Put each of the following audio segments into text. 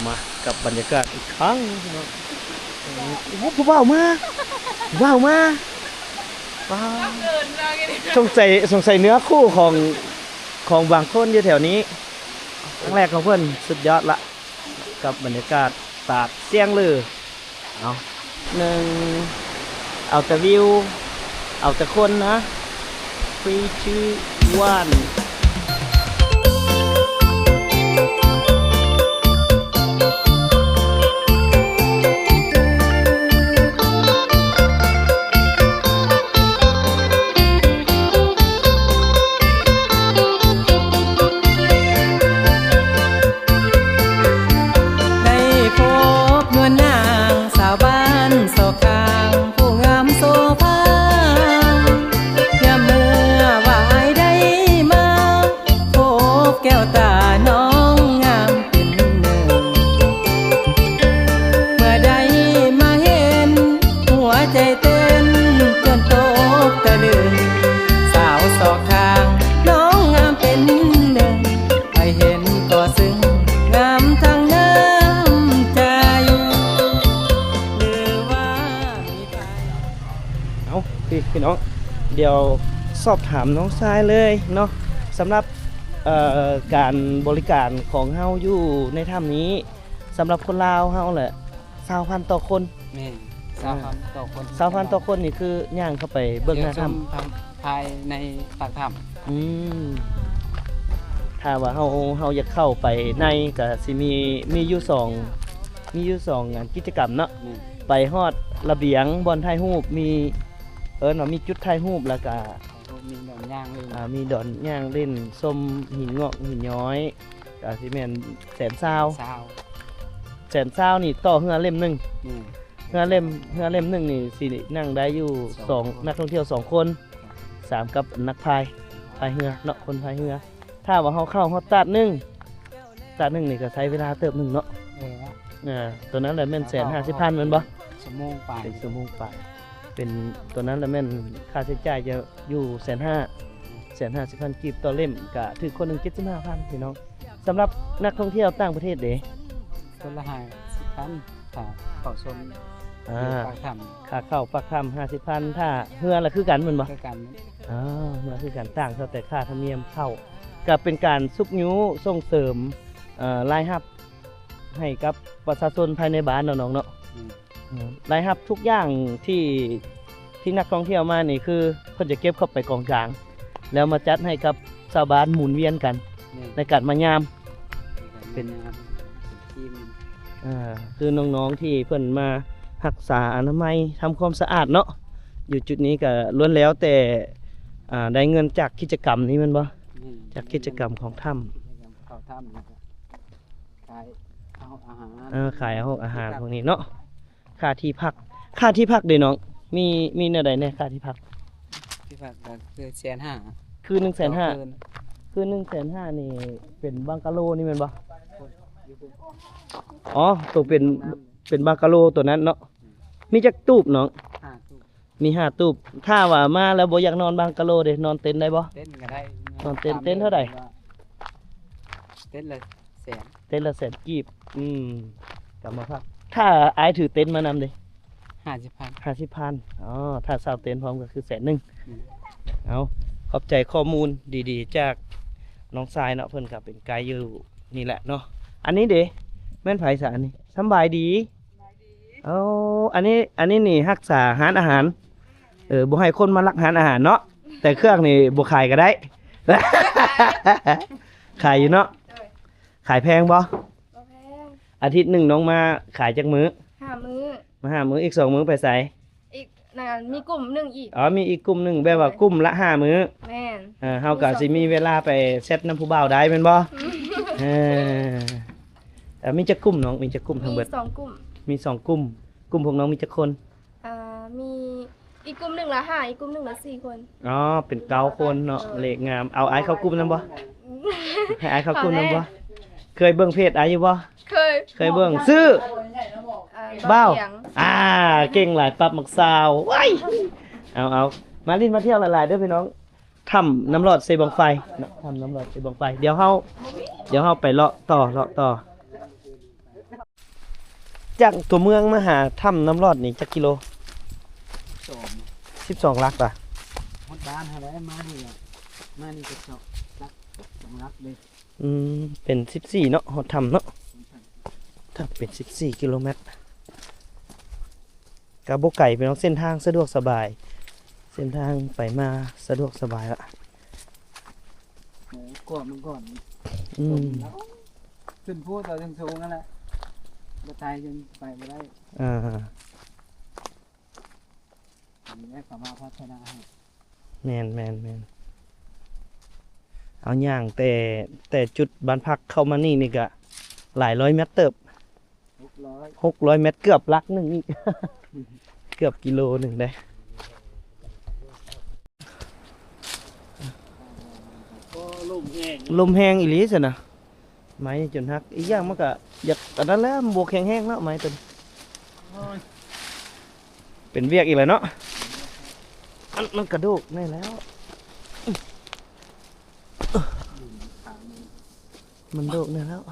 ມາກັບບັນຍາກາດອີກຄັ້ງເນາະ. ໂອ້ໂຫ ຜູ້ບ່າວມາ ຜູ້ບ່າວມາ ວ້າວ ສົງໄສ ສົງໄສເນື້ອຄູ່ຂອງ ຂອງບາງຄົນຢູ່ແຖວນີ້ ຄັ້ງແລກຂອງເພິ່ນ ສຸດຍອດລະ ກັບບັນຍາກາດຕາດຊຽງເລີ. ເອົາ ໜຶ່ງ ເອົາແຕ່ວິວ ເອົາແຕ່ຄົນນະ. Three, two, one. ໄດ້ພົບນວນນາງສາວບ້ານຊອກຂ້າງ ຜູ້ງາມໂສພາ ຍາມເມື່ອວາຍໄດ້ມາ ພົບແກ້ວຕານ້ອງງາມເປັນໜຶ່ງ ເມື່ອໃດມາເຫັນ ຫົວໃຈເຕັ້ນຈົນຕົກຕະລຶງ ສາວສອກຂ້າງນ້ອງງາມເປັນໜຶ່ງ ໃຜເຫັນກໍຊຶ້ງ ງາມທັງນ້ຳໃຈ ຫຼືວ່າມີໃຜ. ເອົາ ພີ່ ພີ່ນ້ອງ ດຽວສອບຖາມນ້ອງຊາຍເລີຍເນາະ ສຳລັບ ເອີ ການບໍລິການຂອງເຮົາຢູ່ໃນຖ້ຳນີ້ ສຳລັບຄົນລາວເຮົາແຫຼະ ຊາວພັນຕໍ່ຄົນ. ແມ່ນ ຊາວພັນຕໍ່ຄົນ ຊາວພັນຕໍ່ຄົນນີ້ຄືຍ່າງເຂົ້າໄປເບິ່ງໜ້າຖ້ຳ ພາຍໃນປາກຖ້ຳ. ອືມ ຖ້າວ່າເຮົາ ເຮົາຢາກເຂົ້າໄປໃນ ກະຊິມີ ມີຢູ່ສອງ ມີຢູ່ສອງອັນກິດຈະກຳເນາະ. ແມ່ນ ໄປຮອດລະບຽງບ່ອນຖ່າຍຮູບ ມີ ເອີ້ນວ່າມີຈຸດຖ່າຍຮູບ ແລ້ວກະມີດອນຍ່າງຫຼິ້ນ ອ່າ ມີດອນຍ່າງຫຼິ້ນ ຊົມຫີນງອກຫີນຍ້ອຍ ກະຊິແມ່ນແສນຊາວ ຊາວ ແສນຊາວນີ້ຕໍ່ເຮືອເຫຼັ້ມໜຶ່ງ. ແມ່ນ ເຮືອເຫຼັ້ມ ເຮືອເຫຼັ້ມໜຶ່ງນີ້ຊິນັ່ງໄດ້ຢູ່ສອງ ສອງຄົນ ນັກທ່ອງທ່ຽວສອງຄົນ ສາມກັບນັກພາຍ ພາຍເຮືອເນາະ ຄົນພາຍເຮືອ. ຖ້າວ່າເຮົາເຂົ້າຮອດຕາດໜຶ່ງ ຕາດໜຶ່ງນີ້ກໍໃຊ້ເວລາເຕີບໜຶ່ງເນາະ. ເອີ ອ່າ ຕົວນັ້ນແຫຼະແມ່ນແສນຫ້າສິບພັນແມ່ນບໍ່? ຊົ່ວໂມງປາຍ ເປັນຊົ່ວໂມງປາຍ ເປັນ ຕົວນັ້ນແຫຼະແມ່ນຄ່າໃຊ້ຈ່າຍຈະຢູ່ແສນຫ້າ ແສນຫ້າສິບພັນກີບຕໍ່ເຫຼັ້ມ ກະຖືກຄົນໜຶ່ງເຈັດສິບຫ້າພັນ ພີ່ນ້ອງ. ສຳລັບນັກທ່ອງທ່ຽວຕ່າງປະເທດເດ? ຄົນລະຫ້າສິບພັນ ຄ່າເຂົ້າຊົມ ອ່າ ຢູ່ປາກຖ້ຳ ຄ່າເຂົ້າປາກຖ້ຳຫ້າສິບພັນ ຖ້າເຮືອລະຄືກັນແມ່ນບໍ່? ຄືກັນ ອ່າ ເຮືອຄືກັນ ຕ່າງເທົ່າແຕ່ຄ່າທຳນຽມເຂົ້າ ກະເປັນການຊຸກຍູ້ສົ່ງເສີມ ເອີ ລາຍຮັບໃຫ້ກັບປະຊາຊົນພາຍໃນບ້ານເນາະນ້ອງເນາະ. ອືມ ອືມ ລາຍຮັບທຸກຢ່າງທີ່ ທີ່ນັກທ່ອງທ່ຽວມານີ້ ຄືເພິ່ນຈະເກັບເຂົ້າໄປກອງກາງ ແລ້ວມາຈັດໃຫ້ກັບຊາວບ້ານໝູນວຽນກັນ ແມ່ນ ໃນການມາຍາມ ເປັນ ເປັນທີມ ອ່າ ຄືນ້ອງໆທີ່ເພິ່ນມາຮັກສາອະນາໄມ ທຳຄວາມສະອາດເນາະ ຢູ່ຈຸດນີ້ກະລ້ວນແລ້ວແຕ່ ອ່າ ໄດ້ເງິນຈາກກິດຈະກຳນີ້ແມ່ນບໍ່? ແມ່ນ ຈາກກິດຈະກຳຂອງຖ້ຳ ກິດຈະກຳເຂົ້າຖ້ຳ ແລ້ວກະຂາຍອາຫານ ເອີ ຂາຍອາຫານພວກນີ້ເນາະ. ຄ່າທີ່ພັກ ຄ່າທີ່ພັກເດນ້ອງ ມີ ມີແນວໃດແດ່ຄ່າທີ່ພັກ? ທີ່ພັກກໍຄືແສນຫ້າ ຄືນໜຶ່ງແສນຫ້າ ຄືນໜຶ່ງແສນຫ້ານີ້ເປັນບັງກະໂລນີ້ແມ່ນບໍ່? ອໍ ໂຕເປັນ ເປັນບັງກະໂລໂຕນັ້ນເນາະ. ມີຈັກຕູບນ້ອງ? ຫ້າຕູບ ມີຫ້າຕູບ. ຖ້າວ່າມາແລ້ວບໍ່ຢາກນອນບັງກະໂລເດ ນອນເຕັນໄດ້ບໍ່? ເຕັນກໍໄດ້ ນອນເຕັນ ເຕັນເທົ່າໃດ? ເຕັນລະແສນ ເຕັນລະແສນກີບ. ອືມ ກະມາພັກ ຖ້າອ້າຍຖືເຕັນມານຳເດ? ຫ້າສິບພັນ ຫ້າສິບພັນ. ອໍ ຖ້າເຊົ່າເຕັນພ້ອມກໍຄືແສນໜຶ່ງ. ອືມ ເອົາ ຂອບໃຈຂໍ້ມູນດີໆຈາກນ້ອງຊາຍເນາະ ເພິ່ນກໍເປັນໄກຢູ່ນີ້ແຫຼະເນາະ. ອັນນີ້ເດ ແມ່ນໃຜຊະອັນນີ້? ສຳບາຍດີ. ເອົາ ອັນນີ້ ອັນນີ້ນີ້ຮັກສາຮ້ານອາຫານ ເອີ ບໍ່ໃຫ້ຄົນມາລັກຮ້ານອາຫານເນາະ ແຕ່ເຄື່ອງນີ້ບໍ່ຂາຍກໍໄດ້. ຂາຍຢູ່ເນາະ. ໂດຍ ຂາຍແພງບໍ່? ບໍ່ແພງ. ອາທິດໜຶ່ງນ້ອງມາຂາຍຈັກມື້? ຫ້າມື້. ມາຫ້າມື້ ອີກສອງມື້ໄປໃສ? ອີກນັ້ນ ມີກຸ່ມໜຶ່ງອີກ. ອໍ ມີອີກກຸ່ມໜຶ່ງ ແບບວ່າກຸ່ມລະຫ້າມື້. ແມ່ນ. ເອີ ເຮົາກໍຊິມີເວລາໄປແຊັດນຳຜູ້ບ່າວໄດ້ແມ່ນບໍ່? ເອີ ເອີ ມີຈັກກຸ່ມນ້ອງ? ມີຈັກກຸ່ມທັງເບິດ? ມີສອງກຸ່ມ. ມີສອງກຸ່ມ. ກຸ່ມພວກນ້ອງມີຈັກຄົນ? ອ່າ ມີອີກກຸ່ມໜຶ່ງລະຫ້າ ອີກກຸ່ມໜຶ່ງລະສີ່ຄົນ. ອໍ ເປັນເກົ້າຄົນເນາະ. ໂດຍ ເລກງາມ. ເອົາອ້າຍເຂົ້າກຸ່ມນຳບໍ່? ໃຫ້ອ້າຍເຂົ້າກຸ່ມນຳບໍ່? ເຄີຍເບິ່ງເພຈອ້າຍຢູ່ບໍ່? ເຄີຍ. ເຄີຍເບິ່ງ. ຊື່ ອ່າ ບ່າວ. ອ່າ ເກັ່ງຫຼາຍ ປັບໝາກຊາວ. ເອົາ ເອົາ ມາຫຼິ້ນມາທ່ຽວຫຼາຍໆເດີພີ່ນ້ອງ. ຖ້ຳນ້ຳລອດເຊບັ້ງໄຟເນາະ ຖ້ຳນ້ຳລອດເຊບັ້ງໄຟ. ດຽວເຮົາ ດຽວເຮົາໄປເລາະຕໍ່ ເລາະຕໍ່. ຈາກຕົວເມືອງມາຫາຖ້ຳນ້ຳລອດນີ້ຈັກກິໂລ? ສອງ ສິບສອງຫຼັກວະ? ຮອດບ້ານຫັ້ນແຫຼະ ມານີ້ລະ ມານີ້ກໍສອງຫຼັກ ສອງຫຼັກເດ້. ອືມ ເປັນສິບສີ່ເນາະ ຮອດຖ້ຳເນາະ. ຖ້ຳເປັນສິບສີ່ກິໂລແມັດ ກໍບໍ່ໄກພີ່ນ້ອງ ເສັ້ນທາງສະດວກສະບາຍ ເສັ້ນທາງໄປມາສະດວກສະບາຍລະ. ໂອ້ ກວມມັນກ່ອນ ອືມ ຂຶ້ນພູຕົວສູງໆນັ້ນແຫຼະ ລົດໄຖຍັງໄປບໍ່ໄດ້. ອ່າ ອັນນີ້ເຂົາມາພັດທະນາໃຫ້. ແມ່ນໆໆ ເອົາ ຍ່າງແຕ່ ແຕ່ຈຸດບ້ານພັກເຂົ້າມານີ້ ນີ້ກະຫຼາຍຮ້ອຍແມັດເຕີບ. ຫົກຮ້ອຍ ຫົກຮ້ອຍແມັດ ເກືອບຫຼັກໜຶ່ງອີກ ເກືອບກິໂລໜຶ່ງໄດ໋. ໂອ້ ລົມແຮງ ລົມແຮງອີ່ຫຼີຊັ້ນນະ ໄມ້ຈົນຫັກ. ອີກຢ່າງມັນກະຢາກອັນນັ້ນແຫຼະ ມັນບໍ່ແຂງແຮງເນາະ ໄມ້ຕົວນີ້. ໂອ້ຍ ເປັນວຽກອີກແລ້ວເນາະ ອັນ ມັນກະໂດກແນ່ແລ້ວ ມັນໂດກແນ່ແລ້ວ.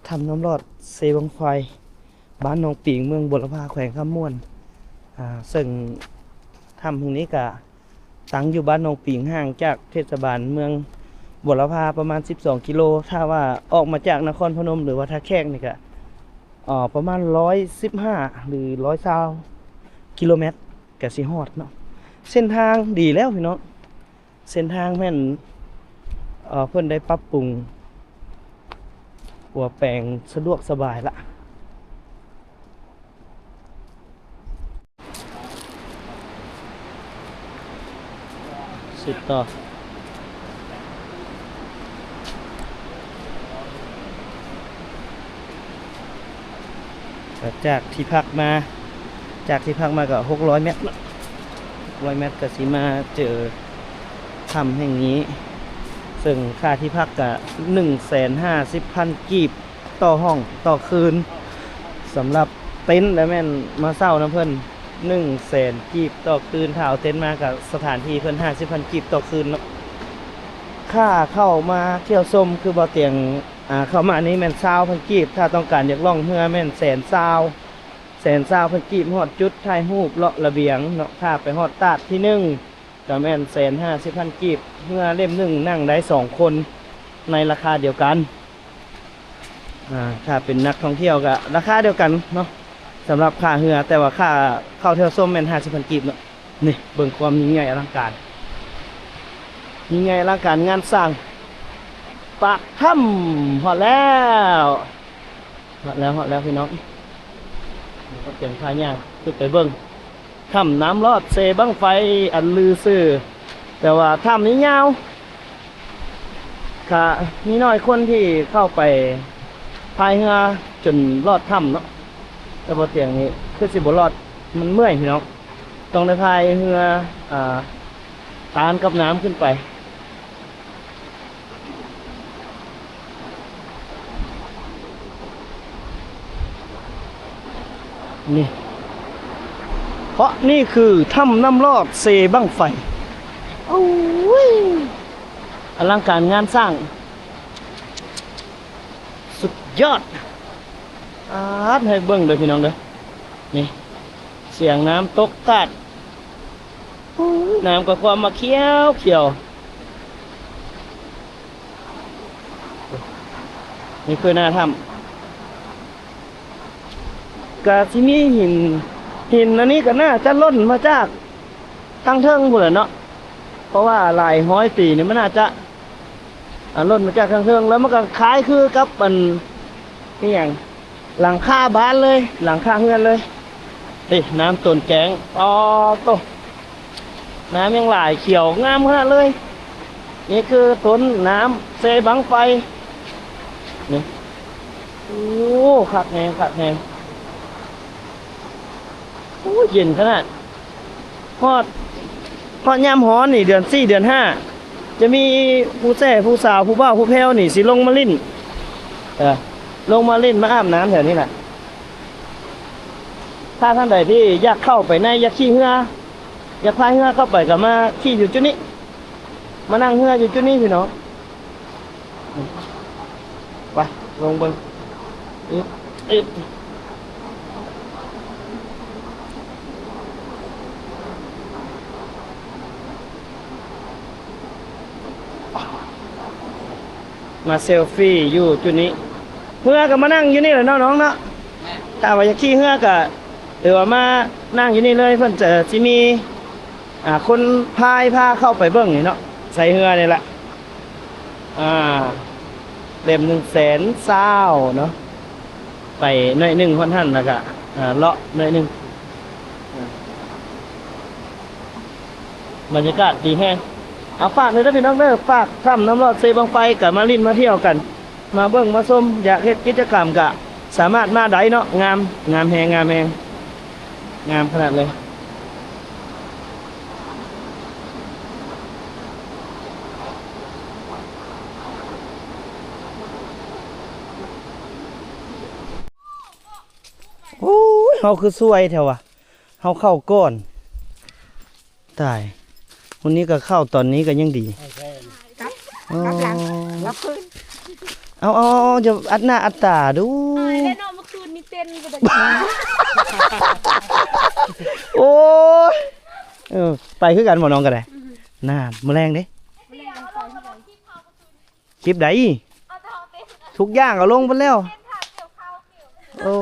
ຖ້ຳນ້ຳລອດເຊບັ້ງໄຟ ບ້ານໜອງປີງ ເມືອງບົວລະພາ ແຂວງຄຳມ່ວນ. ອ່າ ເຊິ່ງຖ້ຳແຫ່ງນີ້ກະຕັ້ງຢູ່ບ້ານໜອງປີງ ຫ່າງຈາກເທດສະບານເມືອງບົວລະພາປະມານສິບສອງກິໂລ. ຖ້າວ່າອອກມາຈາກນະຄອນພະນົມ ຫຼືວ່າທ່າແຂກນີ້ກະ ເອີ ປະມານຮ້ອຍສິບຫ້າ ຫຼື ຮ້ອຍຊາວກິໂລແມັດ ກະຊິຮອດເນາະ. ເສັ້ນທາງດີແລ້ວພີ່ນ້ອງ ເສັ້ນທາງແມ່ນ ເອີ ເພິ່ນໄດ້ປັບປຸງປົວແປງສະດວກສະບາຍລະ. ສິບຕໍ່ ຈາກທີ່ພັກມາ ຈາກທີ່ພັກມາກໍຫົກຮ້ອຍແມັດເນາະ ຫົກຮ້ອຍແມັດກໍຊິມາເຈີຖ້ຳແຫ່ງນີ້ ເຊິ່ງຄ່າທີ່ພັກກະໜຶ່ງແສນຫ້າສິບພັນກີບຕໍ່ຫ້ອງຕໍ່ຄືນ ສຳລັບເຕັນ ແລະ ແມ່ນມາເຊົ່ານຳເພິ່ນ ໜຶ່ງແສນກີບຕໍ່ຄືນ. ຖ້າເອົາເຕັນມາກໍສະຖານທີ່ເພິ່ນຫ້າສິບພັນກີບຕໍ່ຄືນເນາະ. ຄ່າເຂົ້າມາທ່ຽວຊົມ ຄືບໍ່ຕຽງ ອ່າ ເຂົ້າມານີ້ແມ່ນຊາວພັນກີບ, ຖ້າຕ້ອງການຢາກລ່ອງເຮືອແມ່ນແສນຊາວ ແສນຊາວພັນກີບ ຮອດຈຸດຖ່າຍຮູບເລາະລະບຽງເນາະ. ຖ້າໄປຮອດຕາດທີໜຶ່ງ ກໍແມ່ນແສນຫ້າສິບພັນກີບ, ເຮືອເຫຼັ້ມໜຶ່ງນັ່ງໄດ້ສອງຄົນໃນລາຄາດຽວກັນ. ອ່າ ຖ້າເປັນນັກທ່ອງທ່ຽວກໍລາຄາດຽວກັນເນາະ ສຳລັບຄ່າເຮືອ, ແຕ່ວ່າຄ່າເຂົ້າທ່ຽວຊົມແມ່ນຫ້າສິບພັນກີບເນາະ. ນີ້ເບິ່ງຄວາມຍິ່ງໃຫຍ່ອະລັງການ, ຍິ່ງໃຫຍ່ອະລັງການງານສ້າງ. ປາກຖ້ຳຮອດແລ້ວ, ຮອດແລ້ວ, ຮອດແລ້ວພີ່ນ້ອງ. ເຮົາກະຈະພາຍ່າງຂຶ້ນໄປເບິ່ງຖ້ຳນ້ຳລອດເຊບັ້ງໄຟອັນລືຊື່, ແຕ່ວ່າຖ້ຳນີ້ຍາວ. ກະມີໜ້ອຍຄົນທີ່ເຂົ້າໄປພາຍເຮືອຈົນລອດຖ້ຳເນາະ, ແຕ່ບໍ່ຕຽງນີ້ຄືຊິບໍ່ລອດ, ມັນເມື່ອຍພີ່ນ້ອງ, ຕ້ອງໄດ້ພາຍເຮືອ ອ່າ ຕານກັບນ້ຳຂຶ້ນໄປ. ນີ້ ເພາະນີ້ຄືຖ້ຳນ້ຳລອດເຊບັ້ງໄຟ. ໂອ້ຍ ອະລັງການງານສ້າງ ສຸດຍອດ. ອາດ ໃຫ້ເບິ່ງເດີພີ່ນ້ອງເດີ, ນີ້ ສຽງນ້ຳຕົກຕາດ. ໂອ້ຍ ນ້ຳກໍຄວາມມາຂຽວຂຽວ. ນີ້ຄືໜ້າຖ້ຳ, ກະຊິມີຫີນ, ຫີນອັນນີ້ກໍໜ້າຈະຫຼົ່ນມາຈາກທາງເທິງພຸ້ນແຫຼະເນາະ, ເພາະວ່າຫຼາຍຮ້ອຍປີນີ້ມັນໜ້າຈະ ອ່າ ຫຼົ່ນມາຈາກທາງເທິງ, ແລ້ວມັນກໍຄ້າຍຄືກັບອັນ ອີຫຍັງ ຫຼັງຄາບ້ານເລີຍ, ຫຼັງຄາເຮືອນເລີຍ. ເອີ ນ້ຳຕົ້ນແກ້ງ, ອໍໂຕ ນ້ຳຍັງຫຼາຍ, ຂຽວງາມຂະໜາດເລີຍ. ນີ້ຄືຕົ້ນນ້ຳເຊບັ້ງໄຟ ນີ້. ໂອ້ ຄັກແຮງ, ຄັກແຮງ. ໂອ້ ເຢັນຂະໜາດ. ຮອດ ຮອດຍາມຮ້ອນນີ້ ເດືອນສີ່ ເດືອນຫ້າ ຈະມີຜູ້ແສ້ຜູ້ສາວ ຜູ້ບ່າວຜູ້ແພ້ວນີ້ຊິລົງມາຫຼິ້ນ, ເອີ ລົງມາຫຼິ້ນ ມາອາບນ້ຳແຖວນີ້ແຫຼະ. ຖ້າທ່ານໃດທີ່ຢາກເຂົ້າໄປໃນ ຢາກຂີ່ເຮືອ ຢາກພາຍເຮືອເຂົ້າໄປ ກໍມາຂີ່ຢູ່ຈຸດນີ້, ມານັ່ງເຮືອຢູ່ຈຸດນີ້ພີ່ນ້ອງ. ໄປ ລົງເບິ່ງ ອຶບ ອຶບ ມາເຊລຟີຢູ່ຈຸດນີ້. ເຮືອກໍມານັ່ງຢູ່ນີ້ແຫຼະເນາະນ້ອງເນາະ. ຖ້າວ່າຢາກຂີ່ເຮືອກໍ ຫຼືວ່າມານັ່ງຢູ່ນີ້ເລີຍ ເພິ່ນຈະ ຊິມີ ອ່າ ຄົນພາຍພາເຂົ້າໄປເບິ່ງນີ້ເນາະ ໃສ່ເຮືອນີ້ແຫຼະ. ອ່າ ເຫຼັ້ມໜຶ່ງແສນຊາວເນາະ ໄປໜ້ອຍໜຶ່ງຮອດຫັ້ນ ແລ້ວກະ ອ່າ ເລາະໜ້ອຍໜຶ່ງ. ບັນຍາກາດດີແຮງ. ເອົາ ຝາກເດີພີ່ນ້ອງເດີ ຝາກຖ້ຳນ້ຳລອດເຊບັ້ງໄຟ ກໍມາຫຼິ້ນມາທ່ຽວກັນ ມາເບິ່ງມາຊົມ ຢາກເຮັດກິດຈະກຳກະສາມາດມາໄດ້ເນາະ. ງາມ ງາມແຮງ ງາມແຮງ ງາມຂະໜາດເລີຍ. ໂອ້ຍ ເຮົາຄືສວຍແທ້ວະ ເຮົາເຂົ້າກ່ອນ. ຕາຍ ມື້ນີ້ກໍເຂົ້າຕອນນີ້ກໍຍັງດີ. ກັບ ກັບຫຼັງ ກັບຄືນ. ເອົາ ເອົາ ເອົາ ຢ່າອັດໜ້າອັດຕາດູ. ຕາຍແລ້ວເນາະ ເມື່ອຄືນນີ້ເຕັ້ນບໍ່ໄດ້. ໂອ້ຍ ເອີ ໄປຄືກັນບໍ່ນ້ອງກໍໄດ້. ອື ນັ້ນ ມື້ແລງເດ້. ມື້ແລງໄປຄືກັນ. ຄລິບໃດ? ທຸກຢ່າງເອົາລົງເບິດແລ້ວ. ໂອ້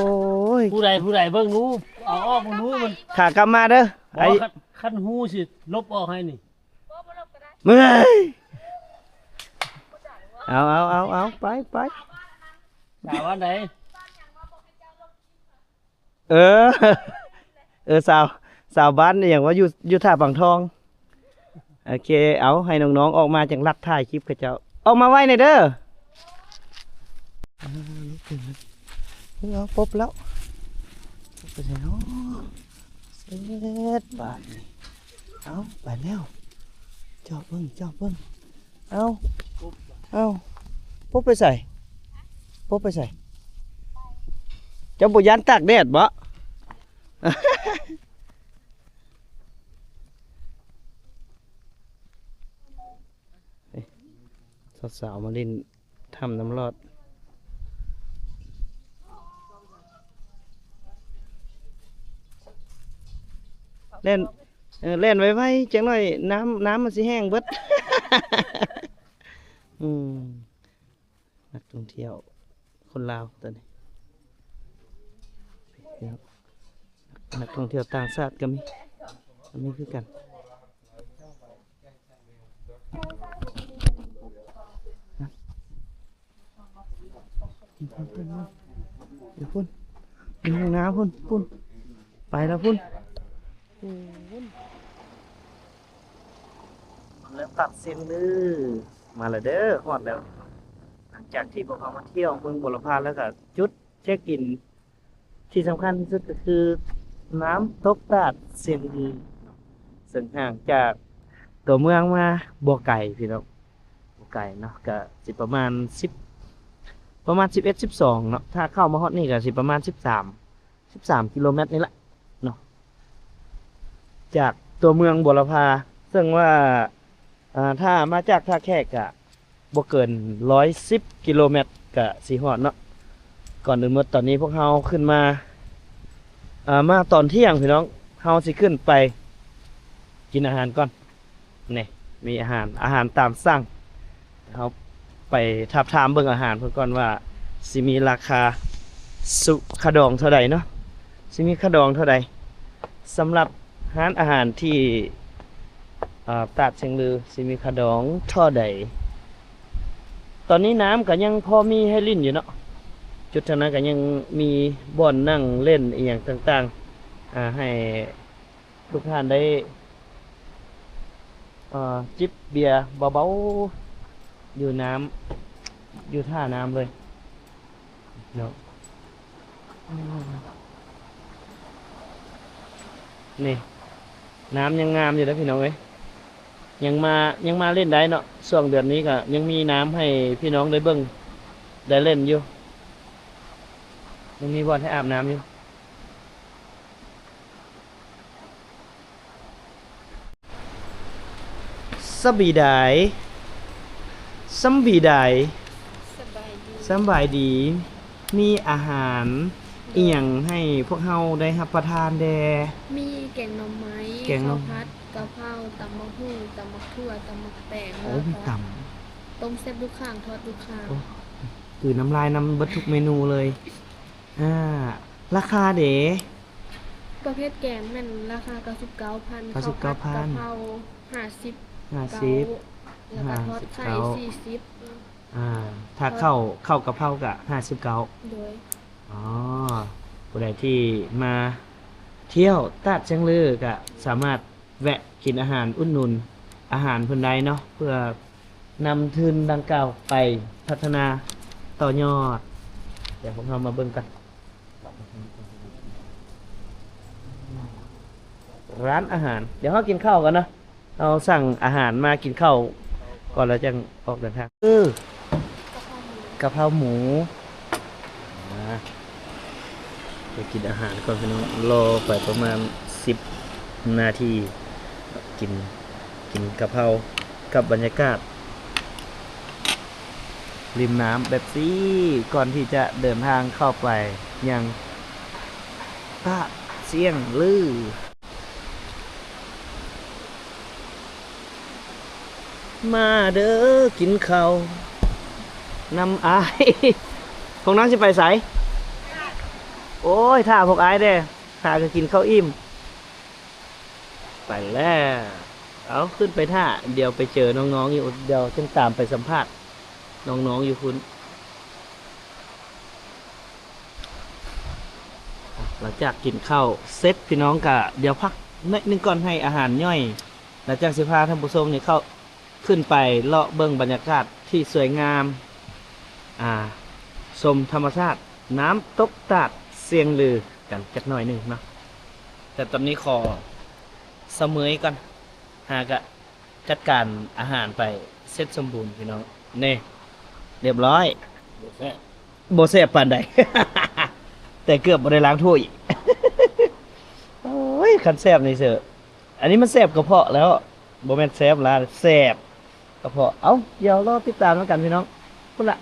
ຍ ຜູ້ໃດ ຜູ້ໃດເບິ່ງຮູ້ ເອົາອອກເບິ່ງຮູ້ມັນ. ຂາກັບມາເດີ. ບໍ່ ໄອ້ ຄັນ ຄັນຮູ້ຊິລົບອອກໃຫ້ນີ້. ເມື່ອຍ. ເອົາ ເອົາ ເອົາ ເອົາ ໄປ ໄປ. ສາວບ້ານໃດ? ເອີ ເອີ ສາວ ສາວບ້ານອີ່ຫຍັງວ່າຢູ່ ຢູ່ທ່າປາງທອງ. ໂອເຄ ເອົາ ໃຫ້ນ້ອງໆອອກມາ ຈັ່ງລັກຖ່າຍຄລິບເຂົາເຈົ້າ. ອອກມາໄວແດ່ເດີ. ເອີ ລົບເປັນ ເອີ ເອົາ ປົບແລ້ວ ປົບໄປໃສເນາະ. ເສັດບາດນີ້. ເອົາ ໄປແລ້ວ. ຈອບເບິ່ງ ຈອບເບິ່ງ. ເອົາ ເອົາ ປົບໄປໃສ? ປົບໄປໃສ? ເຈົ້າບໍ່ຢ້ານຕາກແດດບໍ? ສາວໆມາຫຼິ້ນຖ້ຳນ້ຳລອດ. ແລ່ນ ເອີ ແລ່ນໄວໆ ຈັກໜ້ອຍນ້ຳ ນ້ຳມັນຊິແຫ້ງເບິດ. ອືມ ນັກທ່ອງທ່ຽວຄົນລາວຕົວນີ້ ນັກທ່ອງທ່ຽວຕ່າງຊາດກໍມີ ກໍມີຄືກັນ. ຢູ່ພຸ້ນ ຢູ່ພຸ້ນ ຢູ່ຫ້ອງນ້ຳພຸ້ນ ພຸ້ນ ໄປແລ້ວພຸ້ນ. ແລ້ວຕັດເຊງລືມາແລ້ວເດີ ຮອດແລ້ວ. ຫຼັງຈາກທີ່ພວກເຮົາມາທ່ຽວເມືອງບົວລະພາແລ້ວ ກໍຈຸດເຊັກອິນ ທີ່ສຳຄັນທີ່ສຸດກໍຄືນ້ຳຕົກຕາດເຊງລື ເຊິ່ງຫ່າງຈາກຕົວເມືອງມາບໍ່ໄກພີ່ນ້ອງ ບໍ່ໄກເນາະ ກະຊິປະມານສິບ ປະມານສິບເອັດ ສິບສອງເນາະ. ຖ້າເຂົ້າມາຮອດນີ້ກະຊິປະມານສິບສາມ ສິບສາມກິໂລແມັດນີ້ລະເນາະ ຈາກຕົວເມືອງບົວລະພາ ເຊິ່ງວ່າ ອ່າ ຖ້າມາຈາກທ່າແຂກກະບໍ່ເກີນຮ້ອຍສິບກິໂລແມັດກະຊິຮອດເນາະ. ກ່ອນອື່ນໝົດ ຕອນນີ້ພວກເຮົາຂຶ້ນມາ ອ່າ ມາຕອນທ່ຽງພີ່ນ້ອງ ເຮົາຊິຂຶ້ນໄປກິນອາຫານກ່ອນ. ນີ້ ມີອາຫານ ອາຫານຕາມສັ່ງ. ເຮົາໄປທາບທາມເບິ່ງອາຫານເພິ່ນກ່ອນວ່າ ຊິມີລາຄາ ສຸ ຄ່າດອງເທົ່າໃດເນາະ ຊິມີຄ່າດອງເທົ່າໃດ ສຳລັບຮ້ານອາຫານທີ່ ເອີ ຕາດເຊງລື ຊິມີຄ່າດອງເທົ່າໃດ. ຕອນນີ້ນ້ຳກໍຍັງພໍມີໃຫ້ຫຼິ້ນຢູ່ເນາະ ຈຸດທາງນັ້ນກໍຍັງມີບ່ອນນັ່ງຫຼິ້ນອີ່ຫຍັງຕ່າງໆ ອ່າ ໃຫ້ ທຸກທ່ານໄດ້ ເອີ ຈິບເບຍເບົາໆ ຢູ່ນ້ຳ ຢູ່ທ່ານ້ຳເລີຍເນາະ. ນີ້ ນ້ຳຍັງງາມຢູ່ເດີພີ່ນ້ອງເອີຍ ຍັງມາ ຍັງມາຫຼິ້ນໄດ້ເນາະ. ຊ່ວງເດືອນນີ້ກໍຍັງມີນ້ຳໃຫ້ພີ່ນ້ອງໄດ້ເບິ່ງໄດ້ຫຼິ້ນຢູ່ ຍັງມີບ່ອນໃຫ້ອາບນ້ຳຢູ່. ສະບີດາຍ ສຳບີດາຍ ສະບາຍດີ ສຳບາຍດີ ມີອາຫານອີ່ຫຍັງໃຫ້ພວກເຮົາໄດ້ຮັບປະທານແດ່? ມີແກງໜໍ່ໄມ້ ແກງໜໍ່ ເຂົ້າຜັດ ກະເພົາ ຕຳບັກຫຸ່ງ ຕຳບັກຖົ່ວ ຕຳບັກແຕງ ໂອ້ ມີຕຳ ແລ້ວກະຕົ້ມແຊບດູກຂ້າງ ທອດດູກຂ້າງ ໂອ້ ຄືນ້ຳລາຍນຳເບິດທຸກເມນູເລີຍ. ອ່າ ລາຄາເດ? ປະເພດແກງແມ່ນລາຄາເກົ້າສິບເກົ້າພັນ ເກົ້າສິບເກົ້າພັນ ເຂົ້າຜັດ ກະເພົາຫ້າສິບ ຫ້າສິບ ເກົ້າ ແລ້ວກະທອດໄຂ່ ຫ້າສິບເກົ້າ ສີ່ສິບ. ອ່າ ຖ້າເຂົ້າ ເຂົ້າກະເພົາກະຫ້າສິບເກົ້າ. ໂດຍ. ອໍ ຜູ້ໃດທີ່ມາທ່ຽວຕາດຊຽງລືກະສາມາດແວະກິນອາຫານ ອຸດໜູນອາຫານເພິ່ນໄດ້ເນາະ ເພື່ອນຳທຶນດັ່ງກ່າວໄປພັດທະນາຕໍ່ຍອດ. ດຽວພວກເຮົາມາເບິ່ງກັນ ຮ້ານອາຫານ. ດຽວເຮົາກິນເຂົ້າກ່ອນເນາະ. ເຮົາສັ່ງອາຫານມາກິນເຂົ້າກ່ອນ ແລ້ວຈັ່ງອອກເດີນທາງ. ເອີ ກະເພົາໝູ. ອ່າ ໄປກິນອາຫານກ່ອນພີ່ນ້ອງ. ລໍໄປປະມານສິບນາທີ ກິນ ກິນກະເພົາກັບບັນຍາກາດ ລິມນ້ຳແບບນີ້ ກ່ອນທີ່ຈະເດີນທາງເຂົ້າໄປຍັງຕາດຊຽງລື. ມາເດີ ກິນເຂົ້ານຳອ້າຍ. ພວກນ້ອງຊິໄປໃສ? ໂອ້ຍ ຖ້າພວກອ້າຍແດ່ ຂ້າກະກິນເຂົ້າອີ່ມ. ໄປແລ້ວ ເອົາ ຂຶ້ນໄປຖ້າ ດຽວໄປເຈີນ້ອງໆຢູ່ ດຽວຈຶ່ງຕາມໄປສຳພາດນ້ອງໆຢູ່ພຸ້ນ. ຫຼັງຈາກກິນເຂົ້າເສັດ ພີ່ນ້ອງກະດຽວພັກໜ້ອຍໜຶ່ງກ່ອນ ໃຫ້ອາຫານຍ່ອຍ ແລ້ວຈັ່ງຊິພາທ່ານຜູ້ຊົມນີ້ເຂົ້າ ຂຶ້ນໄປເລາະເບິ່ງບັນຍາກາດທີ່ສວຍງາມ ອ່າ ຊົມທຳມະຊາດນ້ຳຕົກຕາດຊຽງລືກັນຈັກໜ້ອຍໜຶ່ງເນາະ. ແຕ່ຕອນນີ້ຂໍສະເໝີຍກ່ອນ ຫາກະຈັດການອາຫານໄປເສັດສົມບູນພີ່ນ້ອງ. ນີ້ ລຽບຮ້ອຍ. ບໍ່ແຊບ ບໍ່ແຊບປານໃດ ແຕ່ເກືອບບໍ່ໄດ້ລ້າງຖ້ວຍ. ໂອ້ຍ ຄັນແຊບນີ້ເສີ ອັນນີ້ມັນແສບກະເພາະແລ້ວ ບໍ່ແມ່ນແຊບລາ ແສບກະເພາະ. ເອົ້າ ດຽວລໍຕິດຕາມນຳກັນພີ່ນ້ອງ. ພຸ້ນລະ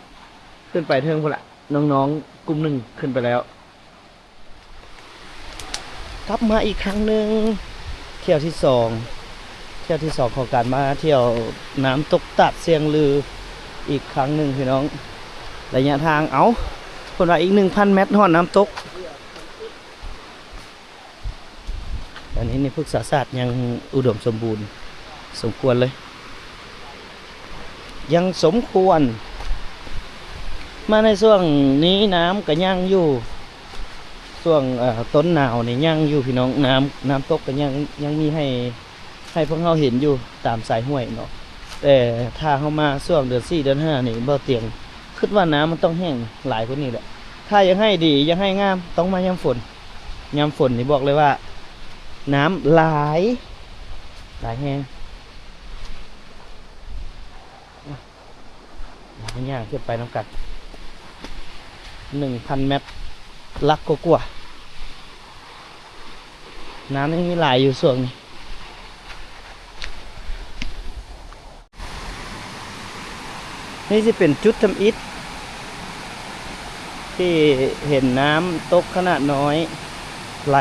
ຂຶ້ນໄປເທິງພຸ້ນລະ ນ້ອງໆກຸ່ມໜຶ່ງຂຶ້ນໄປແລ້ວ. ກັບມາອີກຄັ້ງໜຶ່ງ ທ່ຽວທີສອງ ທ່ຽວທີສອງຂອງການມາທ່ຽວນ້ຳຕົກຕາດຊຽງລືອີກຄັ້ງໜຶ່ງພີ່ນ້ອງ. ໄລຍະທາງ ເອົ້າ ເພິ່ນວ່າອີກໜຶ່ງພັນແມັດຮອດນ້ຳຕົກ. ອັນນີ້ນີ້ ພຶກສາສາດຍັງອຸດົມສົມບູນສົມຄວນເລີຍ ຍັງສົມຄວນ. ມາໃນຊ່ວງນີ້ນ້ຳກະຍັງຢູ່ ຊ່ວງ ເອີ ຕົ້ນໜາວນີ້ຍັງຢູ່ພີ່ນ້ອງ. ນ້ຳ ນ້ຳຕົກກະຍັງ ຍັງມີໃຫ້ ໃຫ້ພວກເຮົາເຫັນຢູ່ຕາມສາຍຫ້ວຍເນາະ. ແຕ່ຖ້າເຮົາມາຊ່ວງເດືອນສີ່ເດືອນຫ້ານີ້ ບ່າວຕຽງຄິດວ່ານ້ຳມັນຕ້ອງແຫ້ງຫຼາຍກວ່ານີ້ແຫຼະ. ຖ້າຢາກໃຫ້ດີ ຢາກໃຫ້ງາມ ຕ້ອງມາຍາມຝົນ. ຍາມຝົນນີ້ບອກເລີຍວ່ານ້ຳຫຼາຍ ຫຼາຍແຮງ. ຍ່າງຂຶ້ນໄປນຳກັນ ໜຶ່ງພັນແມັດ ຫຼັກກວ່າໆ. ນ້ຳຍັງມີຫຼາຍຢູ່ຊ່ວງນີ້. ນີ້ຊິເປັນຈຸດທຳອິດ ທີ່ເຫັນນ້ຳຕົກຂະໜາດນ້ອຍໄຫຼ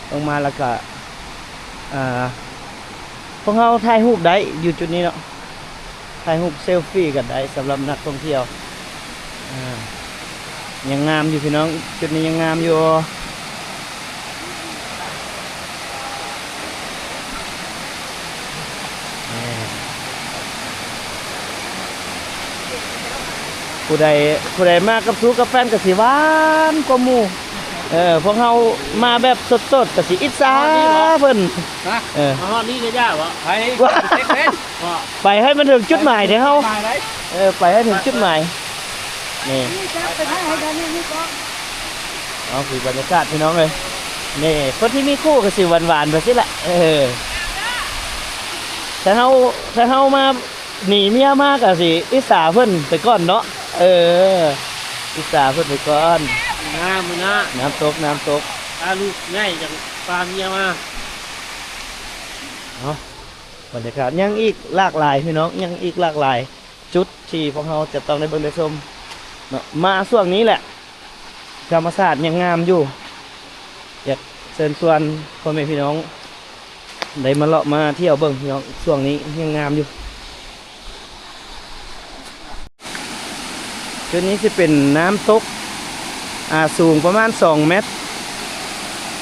ລົງມາ ແລ້ວກະ ອ່າ ພວກເຮົາຖ່າຍຮູບໄດ້ຢູ່ຈຸດນີ້ເນາະ. ຖ່າຍຮູບເຊລຟີກັນໄດ້ສຳລັບນັກທ່ອງທ່ຽວ. ອ່າ ຍັງງາມຢູ່ພີ່ນ້ອງ ຈຸດນີ້ຍັງງາມຢູ່. ຜູ້ໃດ ຜູ້ໃດມາກັບຊູກັບແຟນກະຊິຫວານກວ່າໝູ່. ເອີ ພວກເຮົາມາແບບສົດໆ ກະຊິອິດສາເພິ່ນ. ຮະ? ເອີ ມາຮອດນີ້ກະຢ່າເວາະ ໄປ ເຊັກເຊັກ ໄປໃຫ້ມັນເຖິງຈຸດໝາຍເດ້ເຮົາ. ເອີ ໄປໃຫ້ເຖິງຈຸດໝາຍ. ນີ້ ເອົາ ຄືບັນຍາກາດພີ່ນ້ອງເອີຍ. ນີ້ ຄົນທີ່ມີຄູ່ກະຊິຫວານໆ ແບບຊີ້ແຫຼະ. ເອີ ຖ້າເຮົາ ຖ້າເຮົາມາ ໜີເມຍມາກະຊິອິດສາເພິ່ນໄປກ່ອນເນາະ. ເອີ ອິດສາເພິ່ນໄປກ່ອນ. ນ້ຳ ນ້ຳ ນ້ຳຕົກ ນ້ຳຕົກ ພາລູກໃຫຍ່ຈັ່ງພາເມຍມາ. ເອົາ ບັນຍາກາດຍັງອີກຫຼາກຫຼາຍພີ່ນ້ອງ ຍັງອີກຫຼາກຫຼາຍຈຸດທີ່ພວກເຮົາຈະຕ້ອງໄດ້ເບິ່ງໄດ້ຊົມ. ເນາະ ມາຊ່ວງນີ້ແຫຼະ ທຳມະຊາດຍັງງາມຢູ່. ຢາກເຊີນຊວນພໍ່ແມ່ພີ່ນ້ອງ ໄດ້ມາເລາະມາທ່ຽວເບິ່ງພີ່ນ້ອງ ຊ່ວງນີ້ຍັງງາມຢູ່. ຈຸດນີ້ຊິເປັນນ້ຳຕົກ ອາ ສູງປະມານສອງແມັດ.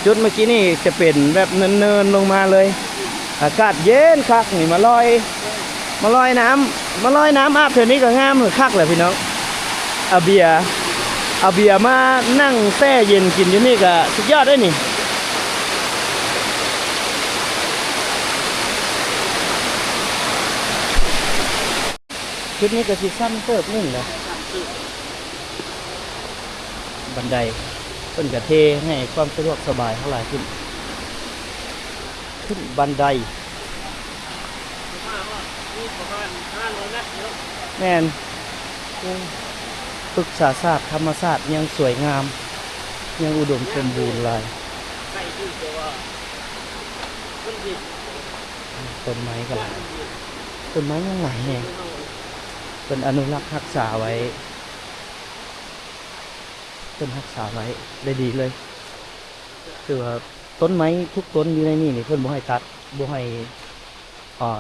ຈຸດເມື່ອກີ້ນີ້ຈະເປັນແບບເນີນໆລົງມາເລີຍ. ອາກາດເຢັນຄັກນີ້ ມາລອຍ ມາລອຍນ້ຳ ມາລອຍນ້ຳອາບແຖວນີ້ກໍງາມຄັກແຫຼະພີ່ນ້ອງ. ເອົາເບຍ ເອົາເບຍມານັ່ງແຊ່ເຢັນກິນຢູ່ນີ້ກໍສຸດຍອດເດ້ນີ້. ຈຸດນີ້ກໍຊິຊັນເຕີບໜຶ່ງນະ ບັນໄດເພິ່ນກໍເທໃຫ້ຄວາມສະດວກສະບາຍເຮົາຫຼາຍຂຶ້ນ. ຂຶ້ນບັນໄດ ແມ່ນ ໂອ້ ພຶກສາສາດທຳມະຊາດຍັງສວຍງາມ ຍັງອຸດົມສົມບູນຫຼາຍ. ຕົ້ນໄມ້ກໍຫຼາຍ ຕົ້ນໄມ້ຍັງຫຼາຍແຮງ ເພິ່ນອະນຸລັກຮັກສາໄວ້ ເພິ່ນຮັກສາໄວ້ໄດ້ດີເລີຍ. ຄືວ່າຕົ້ນໄມ້ທຸກຕົ້ນຢູ່ໃນນີ້ນີ້ ເພິ່ນບໍ່ໃຫ້ຕັດ ບໍ່ໃຫ້ ອ່າ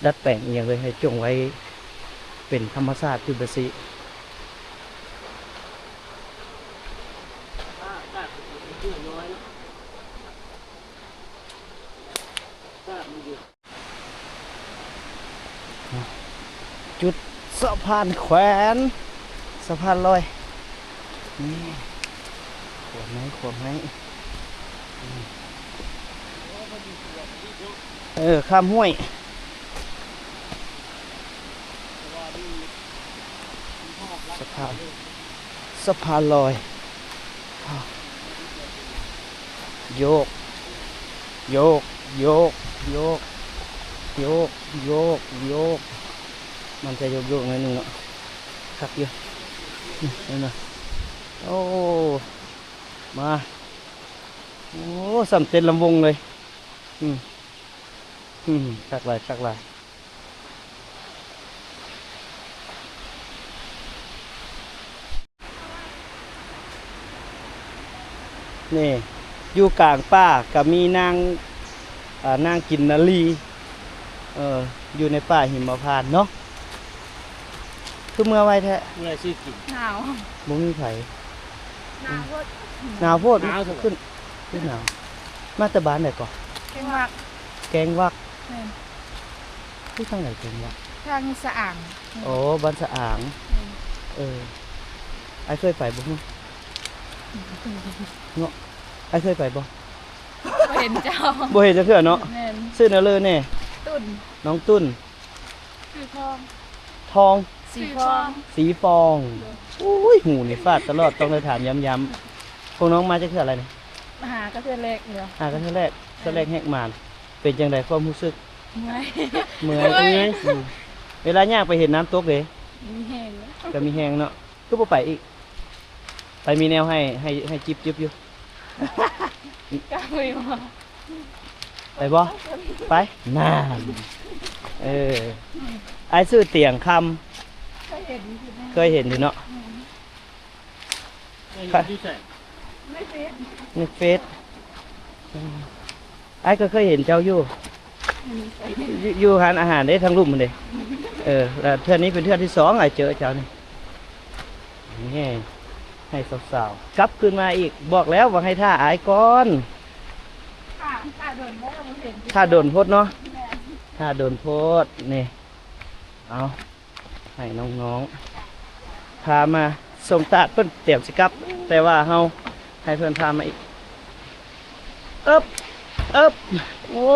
ດັດແປງອີ່ຫຍັງເລີຍ ໃຫ້ຈົ່ງໄວ້ເປັນທຳມະຊາດຢູ່ແບບຊີ້. ຈຸດສະພານແຂວນ ສະພານລອຍ ນີ້ ຂວາມື ຂວາມື ເອີ ຂ້າມຫ້ວຍ ສະພານ ສະພານລອຍ ໂຍກ ໂຍກ ໂຍກ ໂຍກ ໂຍກ ໂຍກ ໂຍກ ມັນຈະໂຍກໆໜ້ອຍໜຶ່ງເນາະ ຄັກຢູ່ ນີ້ເຫັນບໍ່? ໂອ້ ມາ ໂອ້ ສ່ຳເຕັ້ນລຳວົງເລີຍ ອືມ ອືມ ຄັກຫຼາຍ ຄັກຫຼາຍ. ນີ້ ຢູ່ກາງປ່າກໍມີນາງ ອາ ນາງກິນນາລີ ເອີ ຢູ່ໃນປ່າຫິມມະພານເນາະ. ຄືເມືອໄວແທ້? ເມືອຊິກິນ ໜາວ ບໍ່ມີໃຜ ໜາວໂພດ ໜາວໂພດ ໜາວ ຂຶ້ນ ຄືໜາວ. ມາແຕ່ບ້ານໃດເກາະ? ແກງວັກ ແກງວັກ ແມ່ນ ຢູ່ທາງໃດແກງວັກ? ທາງສະອາງ ອໍ ບ້ານສະອາງ ແມ່ນ ເອີ ອ້າຍເຄີຍໄປບໍ່? ເນາະ ອ້າຍເຄີຍໄປບໍ່? ບໍ່ເຫັນເຈົ້າ ບໍ່ເຫັນຈັກເທື່ອເນາະ ແມ່ນ ຊື່ແນວເລີແດ່? ຕຸ້ນ ນ້ອງຕຸ້ນ ຊື່ທອງ ທອງ ສີຟອງ ສີຟອງ ໂດຍ ໂອ້ຍ ຫູນີ້ຟາດຕະຫຼອດ ຕ້ອງໄດ້ຖາມຢ້ຳໆ. ພວກນ້ອງມາຈັກເທື່ອແລ້ວນີ້? ມາຫາກໍເທື່ອແລກເລີຍ ຫາກໍເທື່ອແລກ ເທື່ອແລກແຮກມານ ເປັນຈັ່ງໃດຄວາມຮູ້ສຶກ? ເມື່ອຍ ເມື່ອຍ ເມື່ອຍ ອືມ ເວລາຍ່າງໄປເຫັນນ້ຳຕົກເດ? ມີແຮງ ກໍມີແຮງເນາະ ຄືບໍ່ໄປອີກ? ໄປມີແນວໃຫ້ ໃຫ້ ໃຫ້ຈິບໆຢູ່ ໄປບໍ່? ໄປ ນັ້ນ ເອີ ອ້າຍຊື່ຕຽງຄຳ ເຄີຍເຫັນຢູ່ເນາະ ເຄີຍເຫັນຢູ່ເນາະ ເຄີຍເຫັນຢູ່ໃສ? ໃນເຟສ ໃນເຟສ ອືມ ອ້າຍກໍເຄີຍເຫັນເຈົ້າຢູ່ ຢູ່ ຢູ່ຮ້ານອາຫານເດ້ ທາງລຸ່ມເດ້ ເອີ ແລ້ວເທື່ອນີ້ເປັນເທື່ອທີສອງອ້າຍເຈີເຈົ້ານີ້ ນີ້ ໃຫ້ສາວໆກັບຄືນມາອີກ ບອກແລ້ວວ່າໃຫ້ຖ້າອ້າຍກ່ອນ ຖ້າ ຖ້າດົນແລ້ວບໍ່ເຫັນ ຖ້າດົນໂພດເນາະ ແມ່ນ ຖ້າດົນໂພດ ນີ້ ເອົາ ໃຫ້ນ້ອງໆພາມາຊົມຕາດ ເພິ່ນຕຽມຊິກັບ ແຕ່ວ່າເຮົາໃຫ້ເພິ່ນພາມາອີກ ເອິບ ເອິບ ໂອ້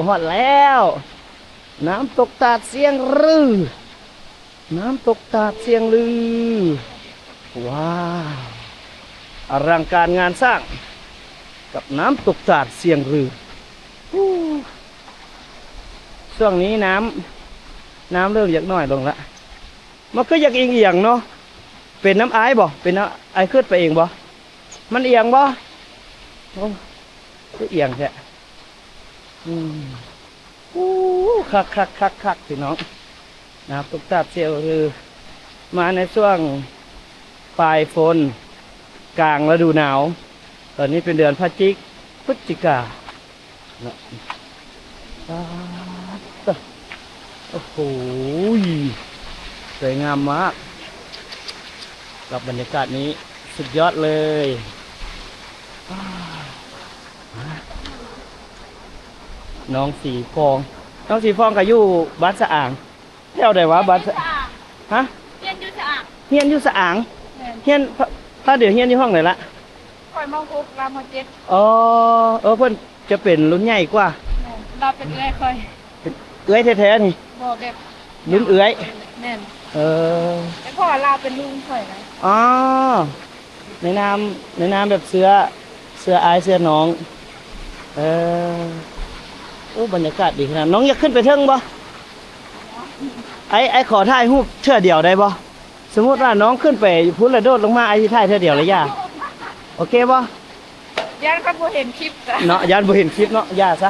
ຮອດແລ້ວ ນ້ຳຕົກຕາດຊຽງລື ນ້ຳຕົກຕາດຊຽງລື ວ້າວ ອະລັງການງານສ້າງ ກັບນ້ຳຕົກຕາດຊຽງລື ອູ້ ຊ່ວງນີ້ນ້ຳ ນ້ຳເລີ່ມຢາກໜ້ອຍລົງລະ ມັນຄືຢາກອຽງໆເນາະ ເປັນນຳອ້າຍບໍ່? ເປັນນຳ ອ້າຍຂຶ້ນໄປເອງບໍ່? ມັນອຽງບໍ່? ໂອ້ ຄືອຽງແທ້ ອືມ ອູ້ ຄັກໆໆໆ ພີ່ນ້ອງ ນ້ຳຕົກຕາດຊຽງລື ມາໃນຊ່ວງ ປາຍຝົນ ກາງລະດູໜາວ. ຕອນນີ້ເປັນເດືອນພະຈິກ ພຶດຈິກາເນາະ. ປາດ ໂອ້ໂຫ ສວຍງາມມາກ ກັບບັນຍາກາດນີ້ ສຸດຍອດເລີຍ. ນ້ອງສີຟອງ ນ້ອງສີຟອງກໍຢູ່ບ້ານສະອາງ. ແຖວໃດວະ? ບ້ານສະ ສະອາງ ຮະ? ຮຽນຢູ່ສະອາງ. ຮຽນຢູ່ສະອາງ? ແມ່ນ. ຮຽນ ພາດຽວຮຽນຢູ່ຫ້ອງໃດລະ? ຂ້ອຍ ມໍຫົກ ລາວ ມໍເຈັດ. ອໍ ເອີ ເພິ່ນຈະເປັນລຸ້ນໃຫຍ່ກວ່າ. ແມ່ນ. ລາວເປັນເອື້ອຍຂ້ອຍ. ເປັນເອື້ອຍແທ້ໆນີ້? ບໍ່ ແບບລຸ້ນເອື້ອຍ. ແມ່ນ. ເອີ ແຕ່ພໍ່ລາວເປັນລຸງຂ້ອຍນະ. ອໍ ໃນນາມ ໃນນາມແບບເຊື້ອ ເຊື້ອອ້າຍເຊື້ອນ້ອງ. ເອີ ໂອ້ ບັນຍາກາດດີຂະໜາດ. ນ້ອງຢາກຂຶ້ນໄປເທິງບໍ່? ອ້າຍ ອ້າຍຂໍຖ່າຍຮູບເທື່ອດຽວໄດ້ບໍ່? ສົມມຸດວ່ານ້ອງຂຶ້ນໄປພຸ້ນລະໂດດລົງມາ ອ້າຍຊິຖ່າຍເທື່ອດຽວລະຢ່າ. ໂອເຄບໍ່? ຢ້ານເຂົາບໍ່ເຫັນຄລິບ ເນາະ ຢ້ານບໍ່ເຫັນຄລິບເນາະ ຢ່າຊະ.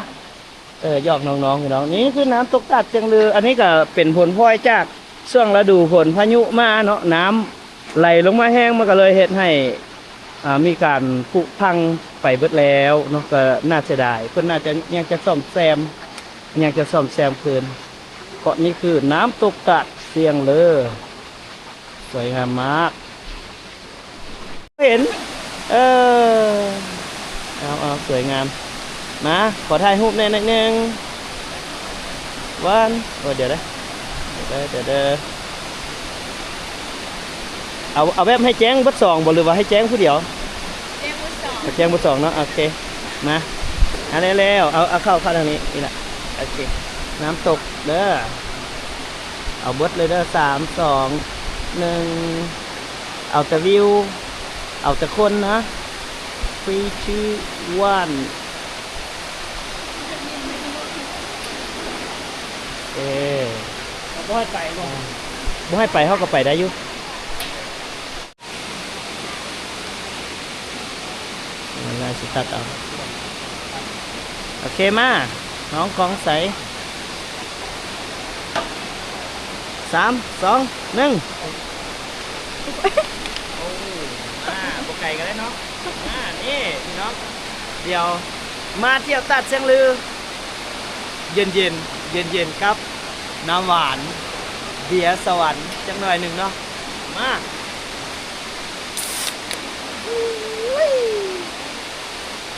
ເອີ ຢອກນ້ອງໆ ພີ່ນ້ອງ. ນີ້ຄືນ້ຳຕົກຕາດຊຽງລື. ອັນນີ້ກໍເປັນຜົນພອຍຈາກຊ່ວງລະດູຝົນພາຍຸມາເນາະ ນ້ຳໄຫຼລົງມາແຮງ ມັນກໍເລີຍເຮັດໃຫ້ ອ່າ ມີການຜຸພັງໄປເບິດແລ້ວເນາະ. ກໍໜ້າເສຍດາຍ ເພິ່ນໜ້າຈະຍັງຈະສ້ອມແຊມ ຍັງຈະສ້ອມແຊມຄືນ ເພາະນີ້ຄືນ້ຳຕົກຕາດຊຽງລື. ສວຍງາມມາກ ເຫັນ ເອີ ເອົາ ເອົາ ສວຍງາມ. ມາ ຂໍຖ່າຍຮູບແດ່ໜ້ອຍໜຶ່ງ ວັນ ໂອ້ ດຽວເດີ ດຽວເດີ ດຽວເດີ. ເອົາ ເອົາແບບໃຫ້ແຈ້ງເບິດສອງບໍ່ ຫຼືວ່າໃຫ້ແຈ້ງຜູ້ດຽວ? ແຈ້ງເບິດສອງ ແຈ້ງເບິດສອງເນາະ. ໂອເຄ ມາ ມາແລ້ວໆ ເອົາ ເອົາເຂົ້າ ເຂົ້າທາງນີ້ ນີ້ລະ. ໂອເຄ ນ້ຳຕົກເດີ. ເອົາເບິດເລີຍເດີ ສາມ ສອງ ໜຶ່ງ ເອົາແຕ່ວິວ ເອົາແຕ່ຄົນນະ. ທຣີ ທູ ວັນ ເອີ ບໍ່ໃຫ້ໄປບໍ່? ບໍ່ໃຫ້ໄປ ເຮົາກໍໄປໄດ້ຢູ່. ມັນໜ້າຊິຕັດເອົາ. ໂອເຄ ມາ ນ້ອງກອງໃສ ສາມ ສອງ ໜຶ່ງ. ໂອ້ ມາ ບໍ່ໄກກໍໄດ້ເນາະ. ມາ ນີ້ພີ່ນ້ອງ ດຽວມາທ່ຽວຕາດຊຽງລື ເຢັນໆ ເຢັນໆ ກັບນ້ຳຫວານ ເບຍສະຫວັນຈັກໜ້ອຍໜຶ່ງເນາະ. ມາ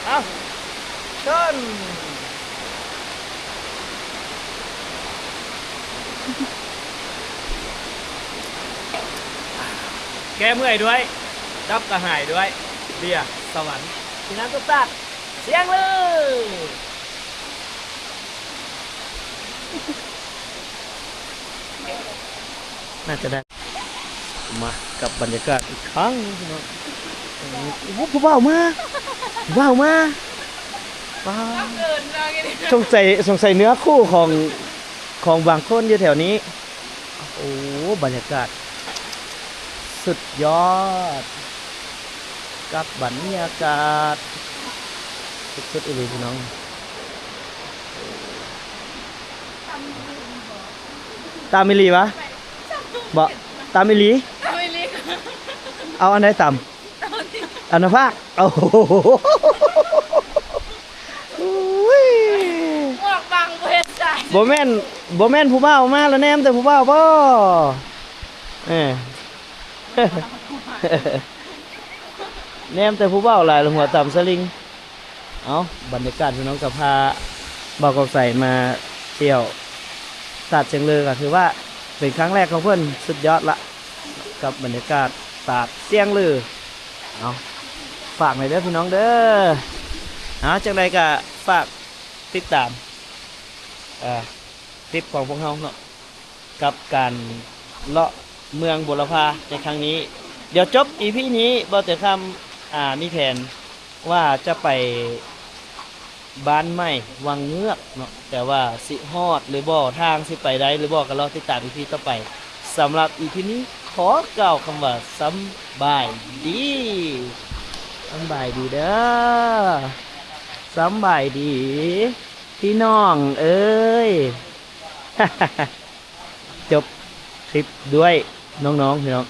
ເອົາ ເຊີນ ແກ້ເມື່ອຍດ້ວຍ ດັບກະຫາຍດ້ວຍ ເບຍສະຫວັນ ທີ່ນ້ຳຕົກຕາດຊຽງລື. ໜ້າຈະໄດ້ ມາກັບບັນຍາກາດອີກຄັ້ງໜຶ່ງ ພີ່ນ້ອງ. ໂອ້ ຜູ້ບ່າວມາ ຜູ້ບ່າວມາ ວ້າວ ສງໄສ ສົງໄສເນື້ອຄູ່ຂອງ ຂອງບາງຄົນຢູ່ແຖວນີ້. ໂອ້ ບັນຍາກາດສຸດຍອດ ກັບບັນຍາກາດສຸດໆ ອີ່ຫຼີ ພີ່ນ້ອງ. ຕຳອີ່ຫຼີຫວາ? ບໍ່ ຕຳອີ່ຫຼີ? ຕຳອີ່ຫຼີ. ເອົາອັນໃດຕຳ? ຕຳອີ່ຫຼີ. ອັນນັ້ນພາກ. ໂອ້ໂຫ ອຸ້ຍ ໝວກບັງບໍ່ເຫັນໃສ. ບໍ່ແມ່ນ ບໍ່ແມ່ນຜູ້ບ່າວມາແລ້ວແນມແຕ່ຜູ້ບ່າວບໍ່? ເອີ ແນມແຕ່ຜູ້ບ່າວຫຼາຍ ແລ້ວຫົວຕຳສະລິງ. ເອົາ ບັນຍາກາດ ພີ່ນ້ອງ ກໍພາບ່າວກອງໃສມາທ່ຽວຕາດຊຽງລື ກໍຖືວ່າເປັນຄັ້ງແລກຂອງເພິ່ນ. ສຸດຍອດລະ ກັບບັນຍາກາດຕາດຊຽງລື. ເອົາ ຝາກໜ່ອຍເດີພີ່ນ້ອງເດີ. ເອົາ ຈັ່ງໃດກໍຝາກຕິດຕາມ ເອີ ຄລິບຂອງພວກເຮົາເນາະ ກັບການເລາະເມືອງບົວລະພາໃນຄັ້ງນີ້. ດຽວຈົບອີພີນີ້ ບ່າວເຕີຄຳ ອ່າ ມີແຜນວ່າຈະໄປບ້ານໃໝ່ວັງເງືອກເນາະ ແຕ່ວ່າຊິຮອດຫຼືບໍ່ ທາງຊິໄປໄດ້ຫຼືບໍ່ ກໍລໍຕິດຕາມອີພີຕໍ່ໄປ. ສຳລັບອີພີນີ້ ຂໍກ່າວຄຳວ່າ ສຳບາຍດີ ສຳບາຍດີເດີ ສຳບາຍດີ ພີ່ນ້ອງເອີຍ. ຈົບຄລິບດ້ວຍນ້ອງໆ ພີ່ນ້ອງ.